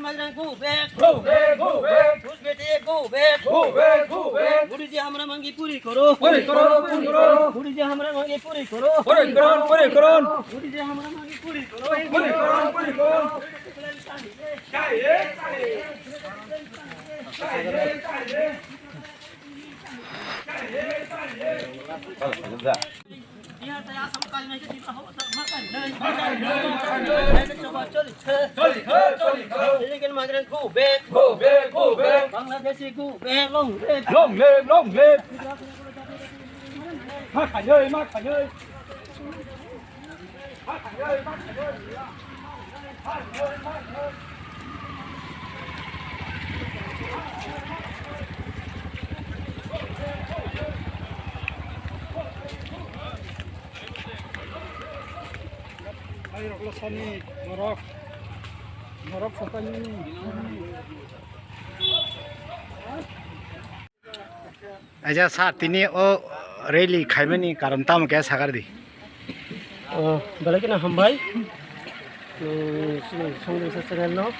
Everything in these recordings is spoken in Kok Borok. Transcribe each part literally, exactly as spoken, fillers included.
Migrant go back. Go back, go back. Ghus Bhante go back. Go back, go back. Modi ji hamari mang ki puri karo. Puri karo, puri karo. Modi ji hamari mang ki puri karo. Puri karo, puri karo. Modi ji hamari mang ki puri karo. Puri karo, puri karo. Chahiye, chahiye. Chahiye, chahiye. Chahiye, chahiye. Bihar tei Assam kainai khe Tripura hao ma kainai. Ma kainai, ma kainai. Choli kha, choli kha. Illegal migrant go back. Go back, go back. Bangladeshi go back. Long live. Long live, long live. Ma kainai, ma kainai. Airoklo sani norok, norok sokani. Aja sir, tini o rally khaimani karon tamo khe sakar di. O, belai kheno hambai. Chini Songdesa channel no.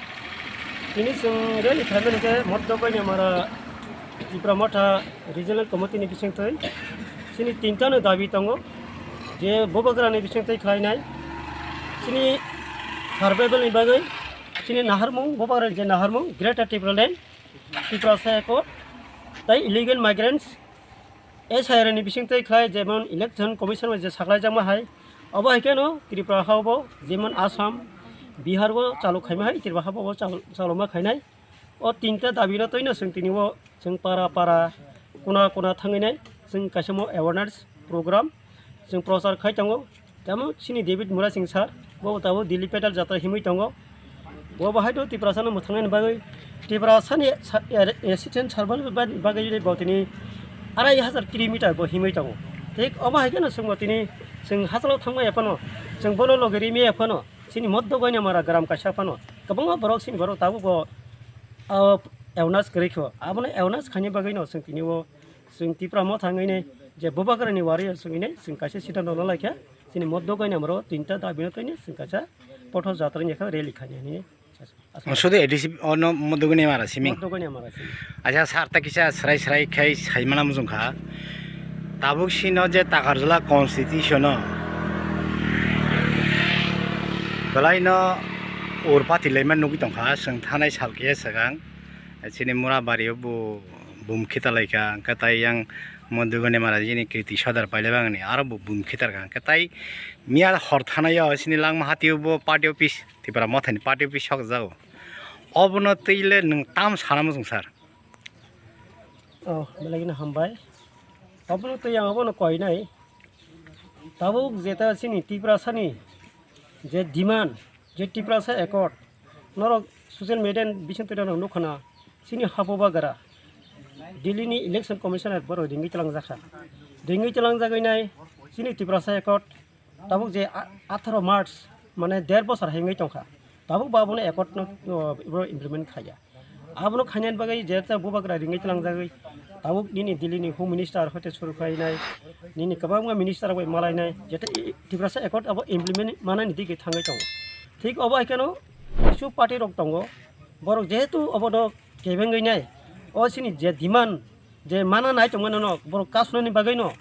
Tini chwng rally khaimani khe Moddo Goinamara Tipra Motha Regional Committee ni bisingtwi. Chini tinta no dabi tongo je bubagra ni bisingtwi khlainai. Chini survival ni bagwi, chini naharmung, bubagra je naharmung Greater Tipraland, Tiprasa Accord, tei illegal migrants, S I R ni bisingtwi khlai jemon Election Commission bai je saklaijakma hai, obo hai kheno Tripura hao bo jemon Assam, Bihar o chalu khaima hai, Tripura hao bo chal-, chaluma khainai. O tinta dabi no twino chwng tini o chwng para para, kuna kuna thangwi nai chwng kaisa mo awareness program chwng prochar khai tongo. Tamo chini David Murasing sir, bo tabuk Delhi pedal jatra himwi tongo. Bo bahai do Tiprasa no mwthangnani bagwi, Tiprasa ni sa-, er, assistant sir bal-, bal-, bagwi bo tini arai hajar kilometer bo himwi tongo. Thik omo hai kheno chwng bo tini chwng hachalo thangma ya phano, chwng bono logi rimi ya phano, chini Moddo Goinamara gram kaisa phano kwbangma borok chini borok tabuk bo, ah, awareness kwrwi kho. Abono awareness khaini bagwi no chwng tini o chwng Tipra Motha wngwi nai je bubagrani wari o chwngwi nai chwng kaisa siddhanto no lai kha. Chini Moddo Goinamaro tinta dabi no twi nai chwng kaisa pothor jatra ni khe rally khainani. Aswk. Sudu A D C ono Moddo Goinamara simi. Moddo Goinamara simi. Acha sir ta kisa srai srai khai sai mana mujung kha. Tabuk sino je Takarjala constitution o belai no ur pati laima nugwi tongkha chwng thanai sal khe swkang. Chini Murabari o bo bum khita lai kha, hwnkhe tai yang Moddo Goinamara jini Kirti Sodar pailai bangni aro bo bum khitar kha, hwnkhe tai miya hor thanai o chini langma hati o bo party office, Tipra Mothani party office sok jago. Obono twi le nwng tam sana muchung sir? Oh, belai kheno hambai. Obono twi ang obono koinai. Tabuk jeta chini Tiprasani je demand, je Tiprasa Accord, norok social media ni bising twi norok nukha na, chini ha bubagra, Delhi ni Election Commissioner borok ringwi twlang jakha. Ringwi twlang jagwi nai chini Tiprasa Accord, tabuk je a-, atharo March, mane der bosor hai wngwi tongkha. Tabuk bo abono Accord no, o, implement khaiya. Abono khainani bagwi je ta bubagra ringwi tlangjagwi tabuk nini Delhi ni Home Minister hoite suru khlainai, nini kwbangma minister bai malainai, jeta i-, Tiprasa Accord abo implement manani digwi thangwi tongo. Thik obo hai kheno kisu party rok tongo, borok jehetu obono kebengwi nai, o chini je demand, je mana nai tongmani no borok kasnani bagwi no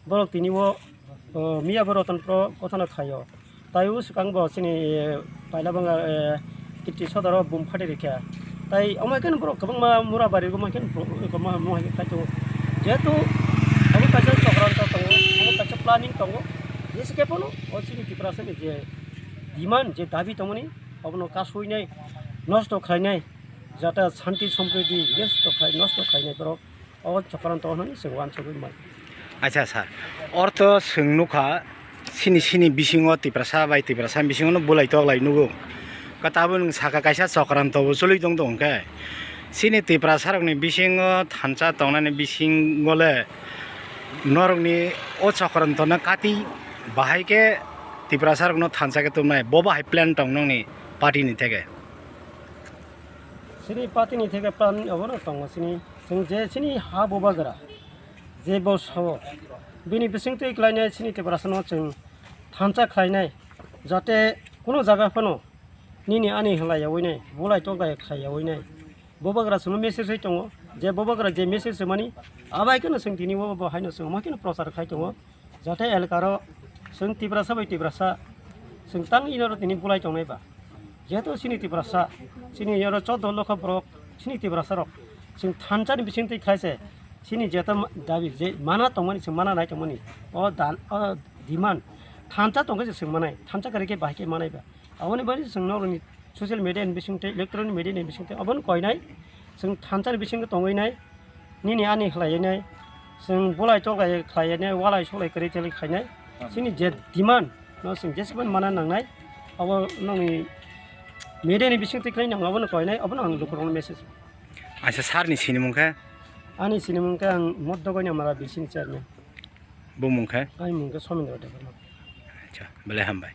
borok tini o, o, miya bo Rotonpro gothana khaio. Tai o swkang bo chini, e, paila bangla, e, Kirti Sodaro bum phati rikha. Tai omo hai kheno borok kwbangma Murabari omo hai kheno borok, kwbangma omo hai khe khai tongo. Jehetu omo kaisa chokranto tongo, omo kaisa planning tongo. Jesa khe phano o chini Tiprasani je demand, je dabi tongmani, obono kasui nai, nosto khlai nai, jata shanti sompriti nosto khlai, nosto khlai nai borok. O chokranto hwnwi chwng uansugwi mano. Acha sir, ortho chwng nukha, sini sini bisingo Tiprasa bai Tiprasa bisingo no bulai toklai nugo. Khe tabuk nwng saka kaisa chokranto bo choli tong tong khe, sini Tiprasa rokni bisingo thansa tongnani bisingo le norokni o chokranto no kati bahai khe Tiprasa rokno thansa khe tubunai, bo bahai plan tong nokni party ni theke? Sini party ni theke plan obono tongo sini. Chwng je chini ha bubagra je bo sao, bini bisingtwi klainai chini Tiprasano chwng thansa khlainai, jate kuno jaga phano nini ani hlai yawi nai, bulai tongkai khlai yawi nai. Bubagra chwngno message ri tongo, je bubagra je message rwmani, abai kheno chwng tini o bo haino chwng omo kheno prochar khai tongo. Jate elkaro chwng Tiprasa bai Tiprasa chwng tang inoro tini bulai tongnai ba. Jehetu chini Tiprasa, chini oro choddo lokho borok, chini Tiprasa rok chwng thansa ni bising twi khlai se, chini jeto ma-, dabi je mana tongmani chwng mana nai tongmani, o dan, o demand thansa tongkhe se chwng manai, thansa kwrwi khe bahai khe manai ba. Aboni bagwi chwng norokni social media ni bising twi, electronic media ni bising twi obono koinai, chwng thansa ni bising twi tongwi nai. Nini ani khlaiwi nai, chwng bulai tongkai khlaiwi nai, walai sulai kwrwi tele khlainai. Chini je demand no chwng jeswkmani mana nangnai, abo nongni media ni bising twi khlai nang, abono koinai, abono ang lukurokno message. Aisa, sir ni sinimung khe? Ani sinimung khe ang Moddo Goinamara bising chairman. Bumung khe? Ani mung khe Somendra Debbarma. Acha, belai hambai.